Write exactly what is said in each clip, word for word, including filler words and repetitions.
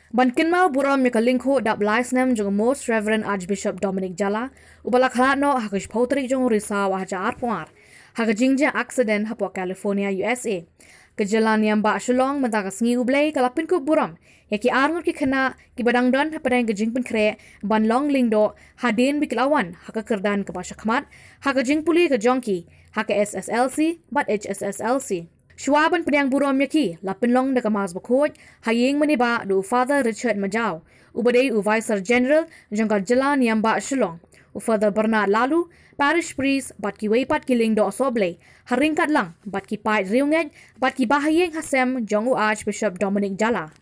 Ban kynmaw burom ïa ka lyngkhuh dap lai snem jong u Most Reverend Archbishop Dominic Jala, uba la khlad noh ha ka shiphew tarik jong u Risaw ar hajar arphew ar ha ka jingjia accident hapoh California, U S A. Ka jylla Niam Bah Shillong mynta ka sngi U Blei ka la pynkup burom ïa ki arngut ki khynnah kiba dang don hapdeng ka jingpynkhreh ban long lyngdoh hadien ba ki la wan ha ka kyrdan kaba shakhmat ha ka jingpule ka jong ki ha ka S S L C bad H S S L C. Shuwa ban pdiang burom ïa ki, la pynlong da ka Mass Bakhuid ha ïing mane bah da u Father Richard Majaw, uba dei u Vicar General jong ka jylla Niam Bah Shillong, u Father Bernard Laloo, Parish Priest bad kiwei pat ki lyngdoh sohblei ha ryngkat lang bad ki paid riewngeit bad ki bahaïing hasem jong u Archbishop Dominic Jala.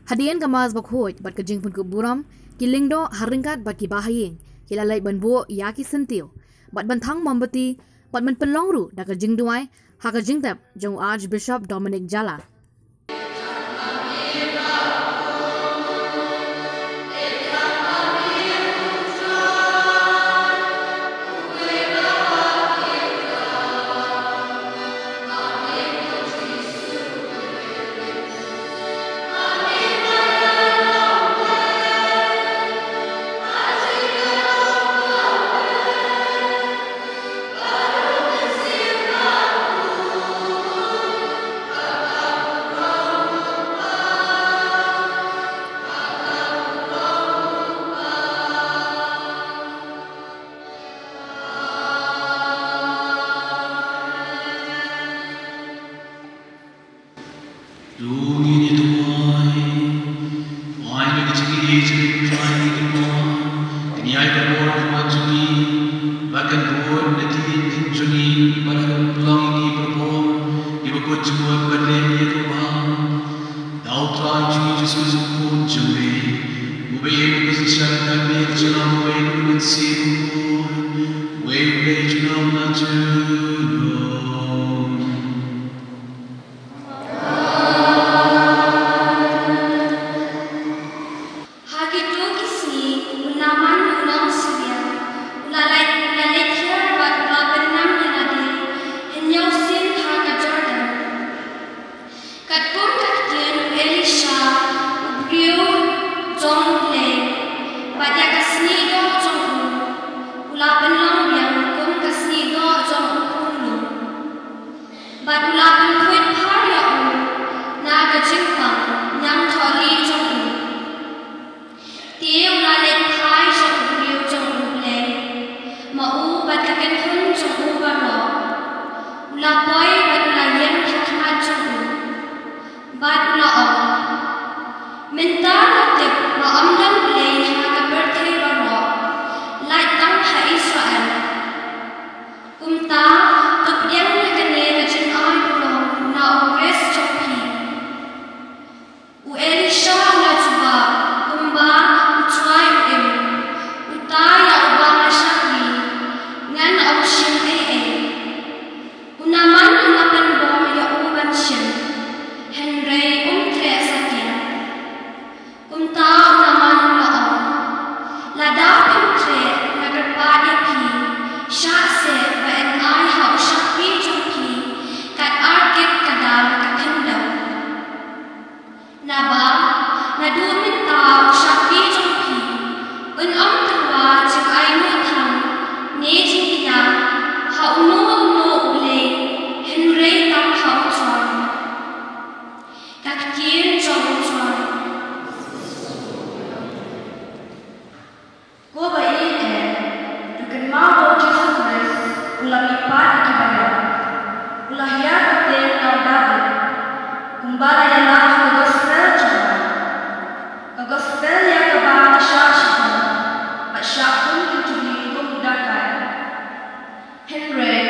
Hadien ka Mass Bakhuid bad ka jingpynkup burom, ki lyngdoh ha ryngkat bad ki bahaïing ki la leit ban buh ïa ki syntiew bad ban thang mombati bad ban pynlong ruh da ka jingduwai ha ka jingtep jong u Archbishop Dominic Jala. Lung ïa ngi, to ai, ai na ka jingïeit jong ngi, to ai na ka jingïeit jong ngi, to ai na ka jingïeit jong ngi, ba kan buh na ka jingïeit jong ngi, ba kan long ïa ngi para bym, ïa ba kut jingmut ban leh ïa ka bha. Da U Trai jong ngi Jisu Khrist, U Khun jong me, uba ïeit, uba shisha ka kyrdan jong U Mynsiem Bakhuid, uwei U Blei junom la junom. Ha kito ki sngi u Naaman u nong Siria u la leit, u la leit hiar bad u la pynnang ïa lade hynñiew sien ha ka Jordan. Katkum ka ktien u Elisha u briew jong U Blei bad ïa ka snieh doh jong u u la pynlong biang kum ka snieh doh jong u khunlung. Bad u la pynkhuid phar ïa u na ka jingpang ñiangthohlieh jong u. Te u la leit phai sha u briew jong U Blei, ma u bad ka kynhun jong u baroh. U la poi bad u la ïeng ha khmat jong u, bad u la ong, mynta nga tip ba ym don Blei ha ka pyrthei baroh, lait tang ha Israel. Kumta, to pdiang ïa kane ka jingai burom na u Khrist jong phi. U Elisha u la jubab kumba u Trai u im, uta ïa uba nga shakri, ngan ym shim ei ei. U Naaman u la pynbor ïa u ban shim, hynrei um treh satia. Kumta u Naaman u la ong, lada phim treh, nga kyrpad ïa phi, shah seh ba yn ai ha u shakri jong phi kat ar kit ka dang ka khyndew. Naba naduh mynta u shakri jong phi un ym tyrwa jingainguh thang ne jingkñia ha uno uno u blei, hynrei tang ha U Trai. Ka ktien jong U Trai. Ko ba ïeit eh, to kynmaw ba U Jisu Khrist u la mihpat ïa kiba ïap, u la hiar pateng na u Dabid, kumba la ïalam ha ka gospel jong nga. Ka gospel ïa kaba nga shah shitom bad shah khum ha ki ri kum u dakai. Hynrei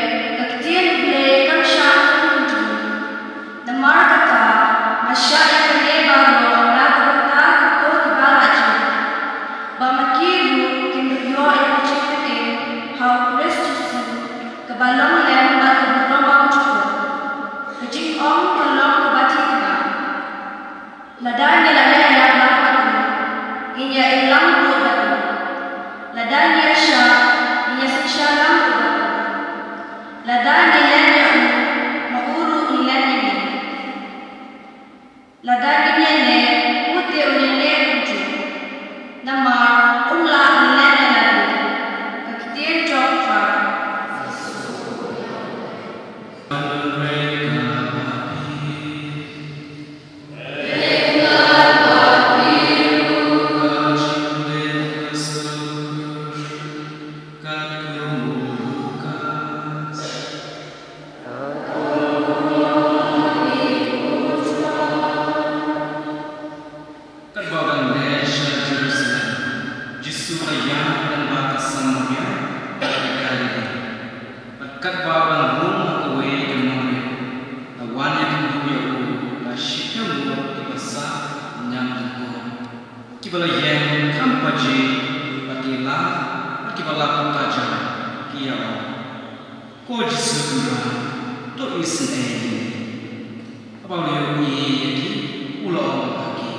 Kiba la ïeng kham baji bad ki la bad kiba la pyntaja ki ïa ong, Ko Jisu Kynrad, to isynei ïa ngi. Haba u la ïohi ïa ki, u la ong ha ki,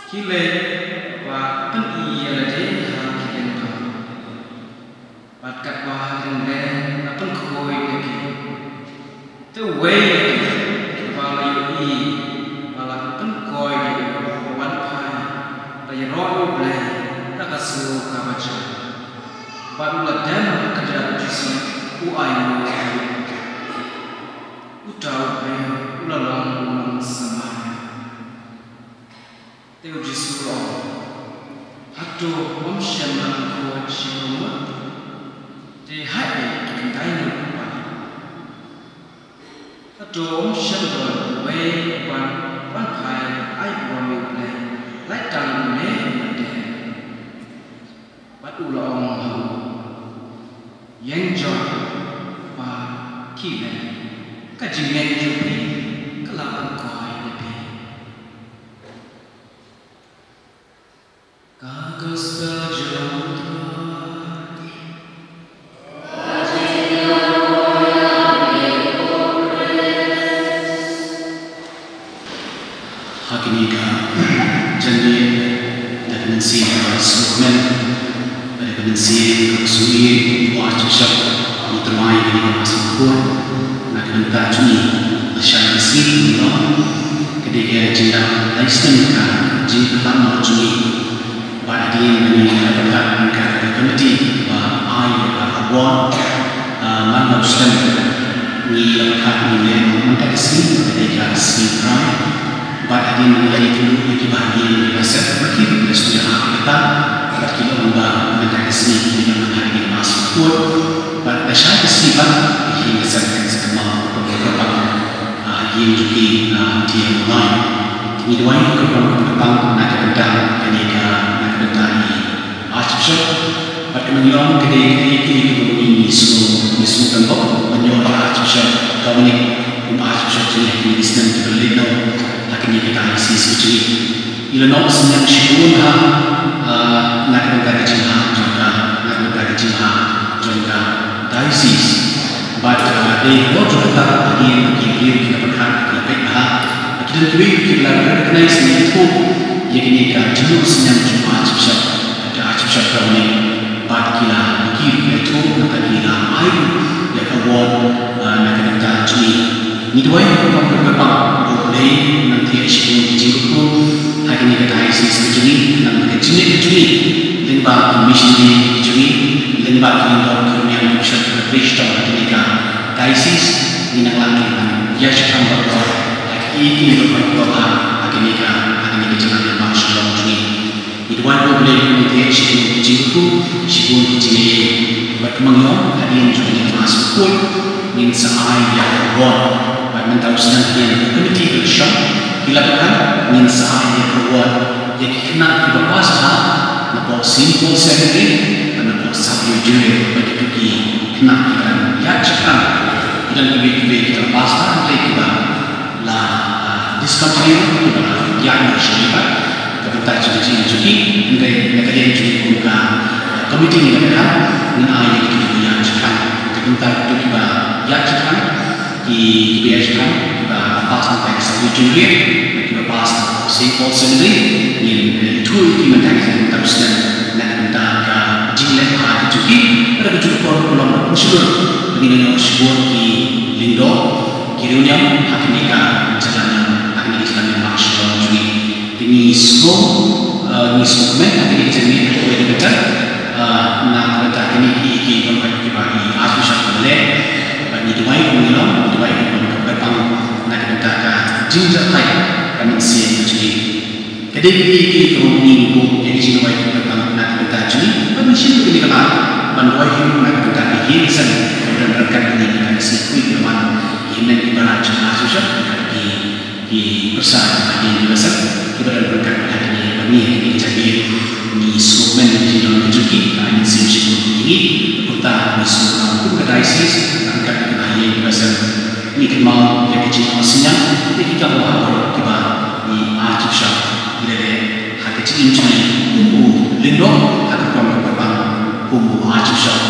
Khie leit bad pyni ïa lade ha ki lyngba. Bad katba ki dang leh, la pynkhuid ïa ki. Te uwei na ki, haba u la ïohi ba la pynkhuid ïa u, u wan phai, u la ïaroh ïa U Blei da ka sur kaba jam. Bad u la dem ha kjat U Jisu, u ainguh ïa u. Uta u briew u la long u nong Samaria. Te U Jisu u la ong, Hato ym shym la pynkhuid shibun ngut? Te haei ki khyndai ngut pat? Hato ym shym don uwei uba wan phai ai burom ïa U Blei lait tang une uba dei? Bad u la ong ha u, Ïeng jot bad khie leit, ka jingngeit jong phi ka la pynkhuid ïa phi. Ka Gospel jong U Trai. Ha kane ka janmiet, da ka mynsiem kaba sngewkmen, da ka mynsiem kaba sngewbha, u Archbishop u tyrwa ïa kane ka Mass Bakhuid na ka bynta jong ngi. Lashai ka sngi, ngi ong, ka dei ka jingdap lai snem ka jingkhlad noh jong ngi. Bad hadien ba ngi la pynlong ïa ka committee ba ai ïa ka award, ah, man la u snem, ngi la pynlong, ngi la ong mynta ka sngi ka dei ka sngi Pride. Bad hadien ba ngi la ïathuh ïa kiba hadien kiba sep, ba ki ruh ki la sngewthuh ïa kata. Bad ki la ong ba mynta ka sngi ki la nang ha ka Mass Bakhuid. Bad lashai ka sngi pat ka ïing ka sem kan sa kynmaw kum ka kyrpang, ah, ha ïing jong ki, ah, ha Tieng Online. Te ngi duwai ïa ka kyrpang, ka kyrpang na ka bynta kane ka, na ka bynta i Archbishop. Bad ka nongïalam ka dei, ka dei kane kaba ngi, ngi sngew, ngi sngew pynbok ban ïoh ïa u Archbishop Dominic kum Archbishop jong ngi ha kine ki snem kiba la leit noh ha kane ka diocese ka jong ngi. Ngi la noh synñiang shibun bha, ah, na ka bynta ka jingha jong ka, na ka bynta ka jingha jong ka diocese. Bad, ah, dei halor jong kata hadien ba ki briew ki la pyrkhat, ki la peit bha, ba ki don kiwei ki la recognize, ki la ithuh ïa kane ka jingnoh synñiang jong u Archbishop, ka Archbishop Dominic. Bad ki la, ki ruh ki la ithuh, nangta ki la ai ruh ïa ka award, ah, na ka bynta jong ngi. Ngi duwai ïa ka kyrpang, ka kyrpang ba U Blei un nang thiah shibun ki jingkyrkhu ha kane ka diocese ka jong ngi, nangta ka jingngeit ka jong ngi lyngba ki missionary ki jong ngi, lyngba ki lyngdoh ki rynïeng ki bishop ki priest jong kane ka diocese, ngin nang lah ban ïashah baroh ha ki, ki lyngdoh kiba bha ha kane ka, ha kane ka jylla Myanmar Shillong jong ngi. Ngi duwai ba U Blei un thiah shibun ki jingkyrkhu, shibun ki jingïeit. Bad kumba ngi ong, hadien jong kane ka Mass Bakhuid ngin sa ai ïa ka award. Bad mynta u snem hadien ka committee ka la shong, ki la pyrkhat, ngin sa ai ïa ka award ïa ki khynnah kiba pass bha napoh Saint Paul Seminary bad napoh Savio Junior, bad kito ki khynnah kiba dang ïaid shaphrang. Ki don kiwei kiwei kiba la pass bha, hynrei kiba la, ah, discontinue, kiba la ïaid noh sha ki, bad ka bynta jong ka jingim jong ki, hynrei na ka liang jong ngi kum ka, ah, committee ngi la pyrkhat ngin ai ïa kito kiba ïaid shaphrang. Ka bynta kito kiba ïaid shaphrang, ki, kiba ïaid shaphrang, kiba pass na ka Savio Junior, kiba pass na Saint Paul Seminary, ngin, eh, ithuh ïa ki mynta ka, mynta u snem, na ka bynta ka jingleh bha ka jong ki, bad ka jong ka por ka long ka pynshlur ba ngin ïoh shibun ki lyngdoh, ki riewniam ha kane ka jylla Myanmar, ha kane ka jylla Myanmar Shillong jong ngi. Te ngi sngew, eh, ngi sngewkmen ha kane ka jingmih ha kawei ka bynta, eh, na ka bynta kine ki, ki, ki, kiba i Archbishop u la leh. Bad ngi duwai, ngi long, ngi duwai, ngi long ka kyrpang na ka bynta ka jingjahthait ka mynsiem ka jong ngi. Ka dei kine ki, ki ruh ngi buh ïa ka jingduwai ka kyrpang na ka bynta jong ngi, bad ngi shim ïa kane ka lad ban duwai hi ruh na ka bynta ka ïing ka sem, ka bynta ryngkat kine ki, ki sngi kawei ki la wan, ki hynmen ki para jong ngi, Archbishop, ryngkat ki, ki pyrsa jong ka ïing ka sem, kiba don ryngkat bad kine, bad ngi ha kine ki jingmih, ngi sngewkmen ïa ka jingdon ka jong ki, ka ai mynsiem shibun ïa ngi, kumta ngi sngewkmen kum ka diocese, ryngkat bad kine ki ïing ki sem, ngi kynmaw ïa ka jingnoh synñiang ïa ki kam baroh kiba i Archbishop i la leh Jingim jong ngi kum u lyngdoh ha ka rukom kaba bang, kum u Archbishop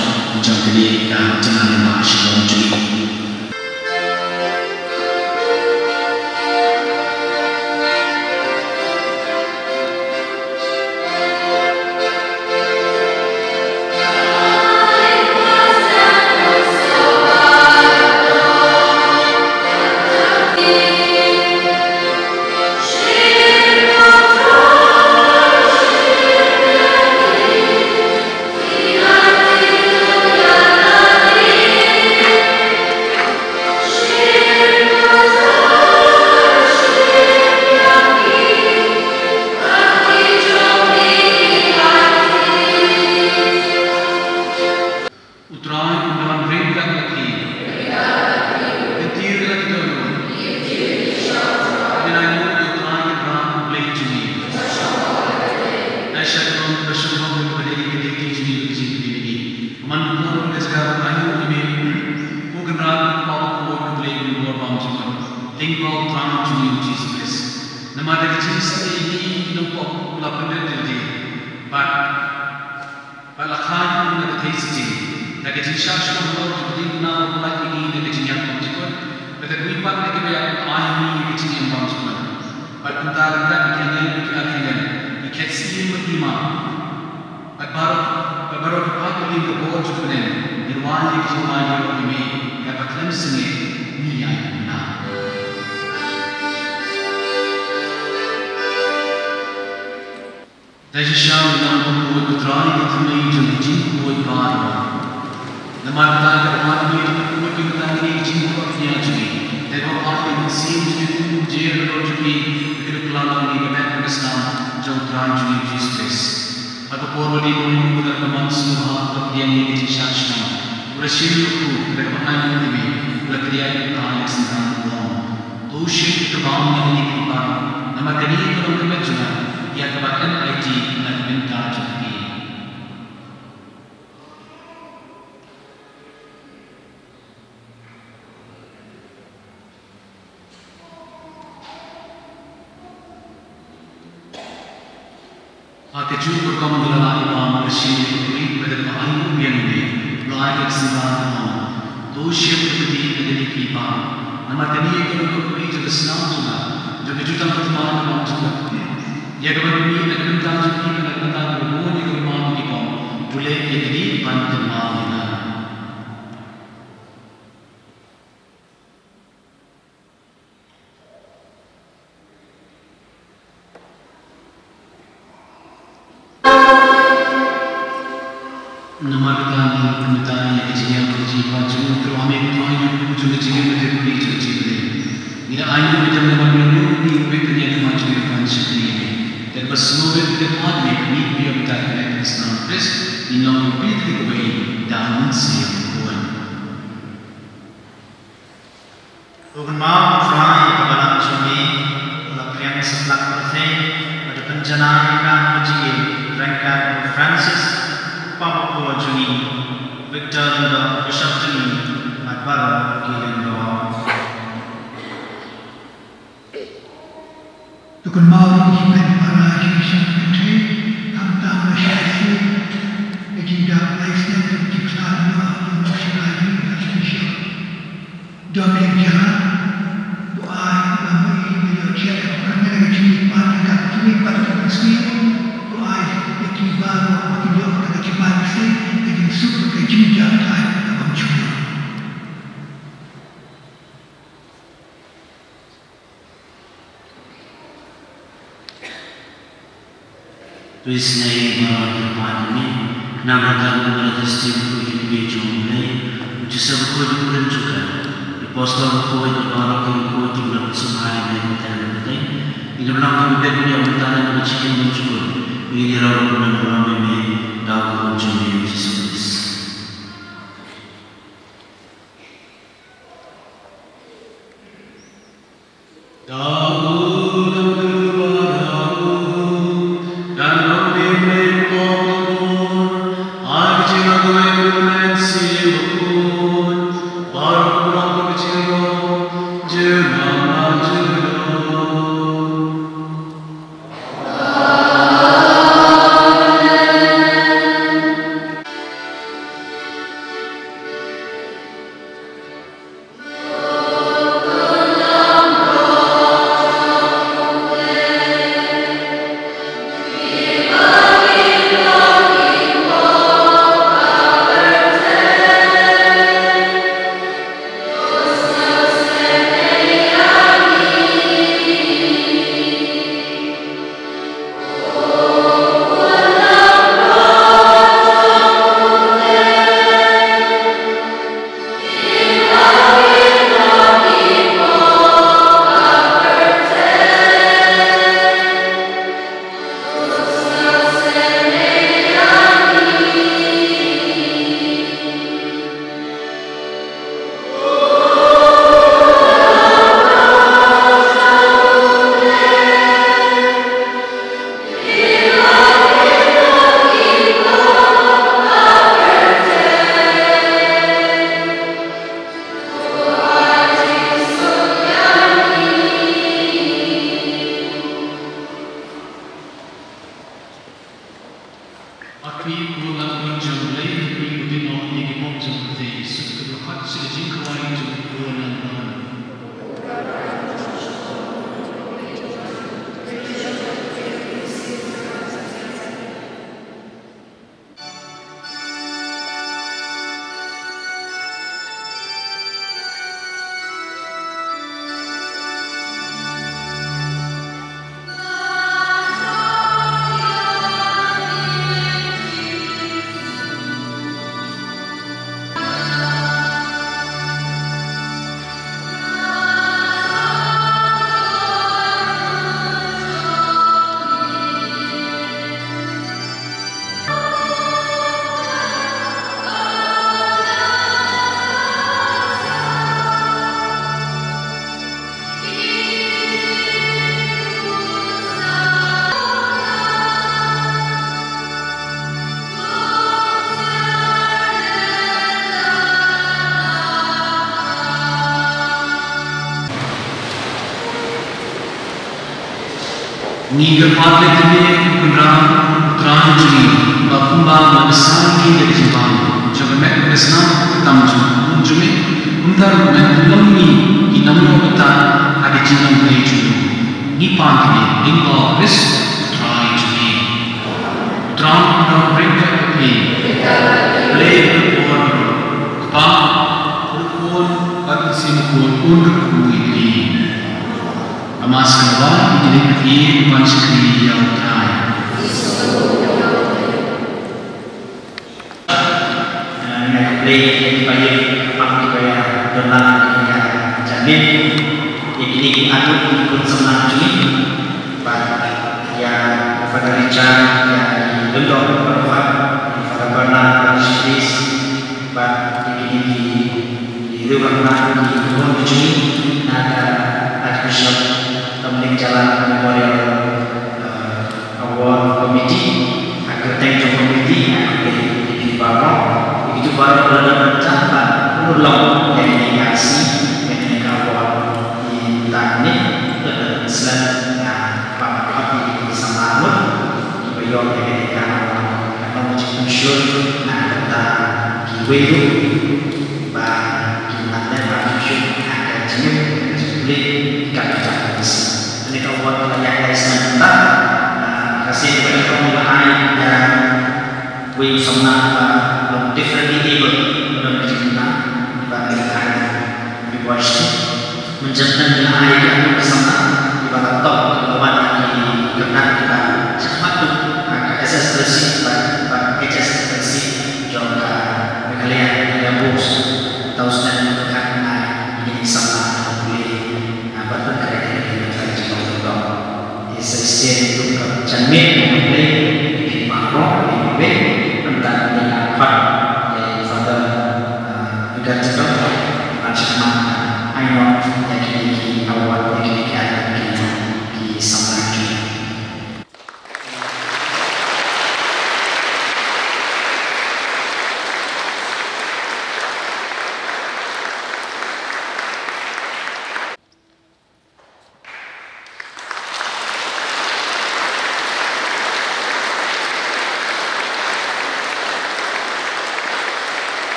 jong kane ka jylla lyngba Shillong jong ngi. U Trai un don ryngkat bad phi. Lynti ïa la ki dohnud. Ngin ainguh ïa u Trai Kynrad U Blei jong ngi. Ai sha ka long kaba sngewbha ïa ka lynti jong ngi ka jingkyrmen ïa ngi. Kumno ban pynlong ka jaka ban ainguh ïa me, ko Kynrad, ko Kpa bakhuid, ko Blei, ko Ri bor bam jingmut. Lyngba u Trai jong ngi u Jisu Khrist. Namar da ka jingsngew ïa ngi ki nongpop, u la pynrit ïa lade. Bad Bad la kha ïa u na ka thei sting, da ka jingshah shnong halor jong ka diengphna ba pynlait ïa ngi na ka jingïap bymjukut, bad da kawei pat na kiba ïap, ai ïa ngi ïa ka jingim bymjukut. Bad kumta ryngkat ïa ki angel bad ki archangel, ki khet syiem bad ki imam, bad baroh, bad baroh ki paid ba ïeng ka bor jong U Blei, ngin wan ïa ka jingwan ïaroh ïa me, katba khlem sangeh ngi ïaid kumta. Dei shisha ngi nang khuid, ko Trai, ka thymmei jong ka jingkhuid baroh. Namar kata ka dawa ngi khuid ïa kata ka jingkhuid jong ngi. Dei ba ka mynsiem jong ngi kum u jer halor jong ngi, ba kin ïaklam ïa ngi ka met bad ka snam jong u Trai jong ngi Jisu Khrist. Ha ka por ba dei ba ngi khuid da ka mon sngewbha, ka pdiang ïa ka jingshah shnong. U la shim ïa u kpu, da kaba ainguh ïa me, u la kdiah ïa u kha ïa ka synran u ong. To shim ïa ka bam na kane ka ri baroh, namar kane ka long ka met jong nga, ïa kaba M I T na ka bynta jong phi. Ha kajuh ka rukom ba la ai bam, u la shim ïa ka khuid bad da kaba ainguh biang ïa me, u la ai ïa ka synran u ong. To shim ïa kane na kane ka ri baroh, namar kane ka long ka khuid jong ka snam jong nga, jong ka jutang ka thymmai ka bymjukut, ïa kaba ngi mih na ka bynta jong phi bad na ka bynta kiba bun ïa ka bymman ki bym. To leh ïa kane ban kynmaw ïa nga. Namar kata ngi pynbeit ïa ka jingïap bad ka jingpait jong u Trai, me ko Trai, ïa u jong ka jingim bad ka jingpynim jong ka jingim. Ngi da ai ïa u jong namar ngi ïa u, ngi pynbeit ïa ka jingim jong ka jingim. Te ba sngewbha ïa ka jingpait me, ngi pynbeit ïa ka jingim jong ka snam Khrist, ngi long pynbeit ïa ka jingim da mynsiem. Ko Trai, u Trai ka balang jong me, u la phriang satlak pyrthei, bad u pynjanai ïa ka ka jingim, ryngkat bad u Francis, u Papa bakhuid jong ngi, Victor Lyngdoh, Bishop jong ngi, bad baroh ki lyngdoh. To kynmaw ïa ki hynmen para jong ngi sha pyrthei, khamtam ba shai sien, ka jingdap lai snem, ka jingkhlad ïa u nongshakri jong ngi Archbishop Dominic Jara, to ai ïa u ba ngi ïoh jingkyrkhu na ka jingmihpat, ka jingmihpat ka mynsiem, to ai ïa ki baroh ba kin ïoh ka jingmai mynsiem, ka jingsuk, ka jingjahthait ka bym jubor. To isnei baroh ki paid jong ngi, khnang ba kan kum la ka stem ko ïa ka jong U Blei, U Jisu bakhuid u kren jong ka. Ki apostol bakhuid bad baroh ki riewkhuid kiba la sngewbha ïa ka bynta ka pyrthei. Ngi dang long kiba bit ïa ka bynta ka jingim bymjukut. Ngi ïa la ruh ban ïa me da ka jong U Jisu Khrist. Phi ko Lalpan jong U Blei, phi ko Dieng ïa ki pop jong ka pyrthei, suk ka pyrkhat sha ka jingkhawai jong u Lalpan. Ngi kyrpad ïa phi, ko Kynrad, ko Trai jong ngi, ba kumba la bsa ïa ngi da ka jingbam jong ka met ka snam ka tam jong u Khun jong me, kumta ruh men pynlong ïa ngi ki nongïoh batai ha ka jinglong Blei jong u. Ngi pan ïa phi lyngba U Khrist U Trai jong ngi. U Trai un don ryngkat bad phi. Blei un don bad phi. U Kpa, U Khun bad U Mynsiem Bakhuid un don ryngkat bad phi. Ka Mass ka wan, ïa kine kiba ïeit ban shakri ïa U Trai. Nga khublei ïa kiba ïeit, kyrpang kiba ïadon lang ïa ka jingmut ïa kine ki arngut ki khun samla jong ngi, bad ïa Father Richard, ïa ki lyngdoh baroh, Father Bernard, Father Chris, bad ïa kine ki, ki riew rangbah, ki khun ki jong ngi na ka Archbishop Dominik Jala Memorial, eh, Award Committee, ha ka kyrteng jong committee, nga khublei ïa phi baroh, ïa kito baroh ba la don bynta ban pynurlong ïa kane ka arsi, ïa kane ka award, ïa kane ka slem, nga kyrpad ïa phi samla arngut kiba ïoh ïa kane ka award, ka long ka jingpynshoi na ka bynta kiwei ruh ba kin nang leh ba kin shu ha ka jingim ka jingpyrkhat ka jingpyrkhat. Kane ka award ka la ïaid lai snem mynta, ah, ka sien ba nyngkong la ai ïa wei u samla ba long differently able, ba don ka jingkyrkhu ba la ai reward. Mynta ka la ai ïa u samla ba la top, ba la wan ïa ki kyrdan kiba shakhmat, ah, ka S S L C bad, bad H S S L C jong ka Meghalaya Media Boards. Tang snem ka kyrdan ïa ki samla ba pule, ah, bad pynkylla ïa ki jingmut. Te sa shisien ruh ka jingmut ka pule ïa ki baroh ïa ki, mynta ka dei ka part ïa Father, ah, Vicar Jadon ban shakhmat, ai noh ïa ki, ki award ïa ki, ki, ki samla jong ngi.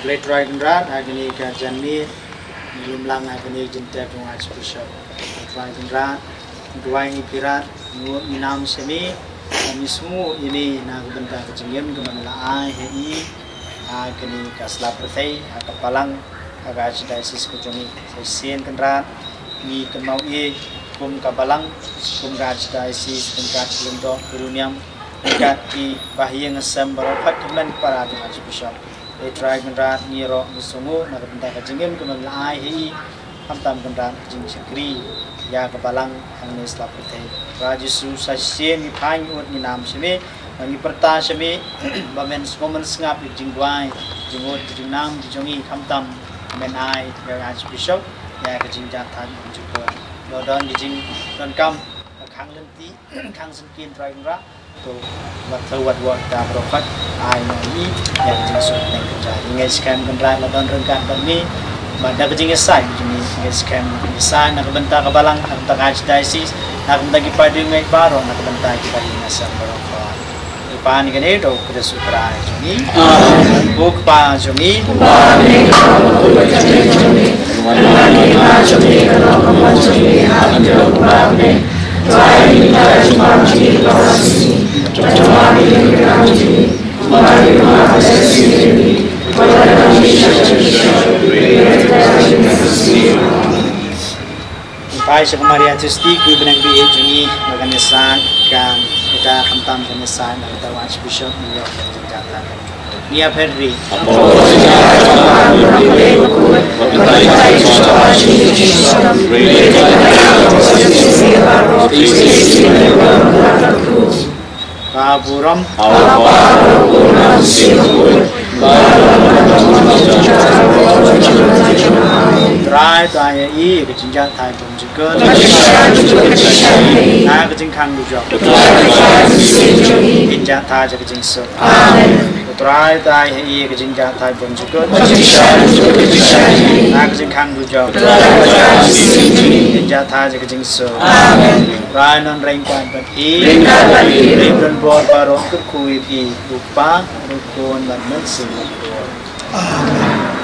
Khublei Trai Kynrad, ha kane ka janmiet ngi lum lang ha kane ka jingtep jong u Archbishop. Trai Kynrad, duwai ngi pyrshah, ngi ngeit ngi nam sha me, ngi sngewthuh ïa me na ka bynta ka jingim kaba me la ai ha i, ha kane ka sla pyrthei, ha ka balang, ha ka Archdiocese ka jong ngi. Sa shisien Kynrad, ngi kynmaw ïa i kum ka balang, kum ka Archdiocese, kum ka Archlyngdoh, ka Riewniam, kum ka ki bahaïing hasem baroh, pat kumne para jong u Archbishop. Trai Kynrad, ngi ruh ngi sngewthuh na ka bynta ka jingim kaba me la ai ha i, Khamtam Kynrad ka jingshakri ïa ka balang hangne sla pyrthei. Trai Jisu, sa shisien ngi phai ngi ud ngi nam sha me, ngi pyrta sha me ba men sngewmyn sngap ïa ka jingduwai, jingud, ka jingnam jong ngi, khamtam men ai ïa u Archbishop ïa ka jingjahthait bymjukut. Ba don ka jingdonkam ka khang lynti, khang syngkien, Trai Kynrad. To, wat thew wat wad, ta baroh pat ai noh ïa ngi ïa ka jingsuk neng ka jai. Ngi ngeit skhem Kynrad la don ryngkat bad ngi, bad da ka jingïasaid jong ngi, ngi ngeit skhem ngi ïasaid na ka bynta ka balang, na ka bynta ka Archdiocese, na ka bynta ki paidbah baroh, na ka bynta ki paidbah baroh. Ngi pan kane da ka kyrteng U Trai jong ngi. Amen. U Kpa jong ngi. Ngi phai sha ka Maria Theisotti, kawei bneng baieit jong ngi, ba kan ïasaid, kan ïada khamtam, kan ïasaid na ka bynta u Archbishop, ngi ïoh ka jingjahthait. Ngi ïapher ri. Ka burom. Trai, Trai, ïa i ka jingjahthait bymjukut. Na ka jingkhang dujok. Jingjahthait ïa ka jingsuk. Amen. U Trai Trai, ha ïa ka jingjahthait bymjukut. Na ka jingkhang dujok. Jingjahthait ïa ka jingsuk. Amen. Trai Nongryngkat bad phi. Rim don bor baroh kyrkhu ïa phi. U Kpa, u Khun bad u Mynsiem Bakhuid. Amen.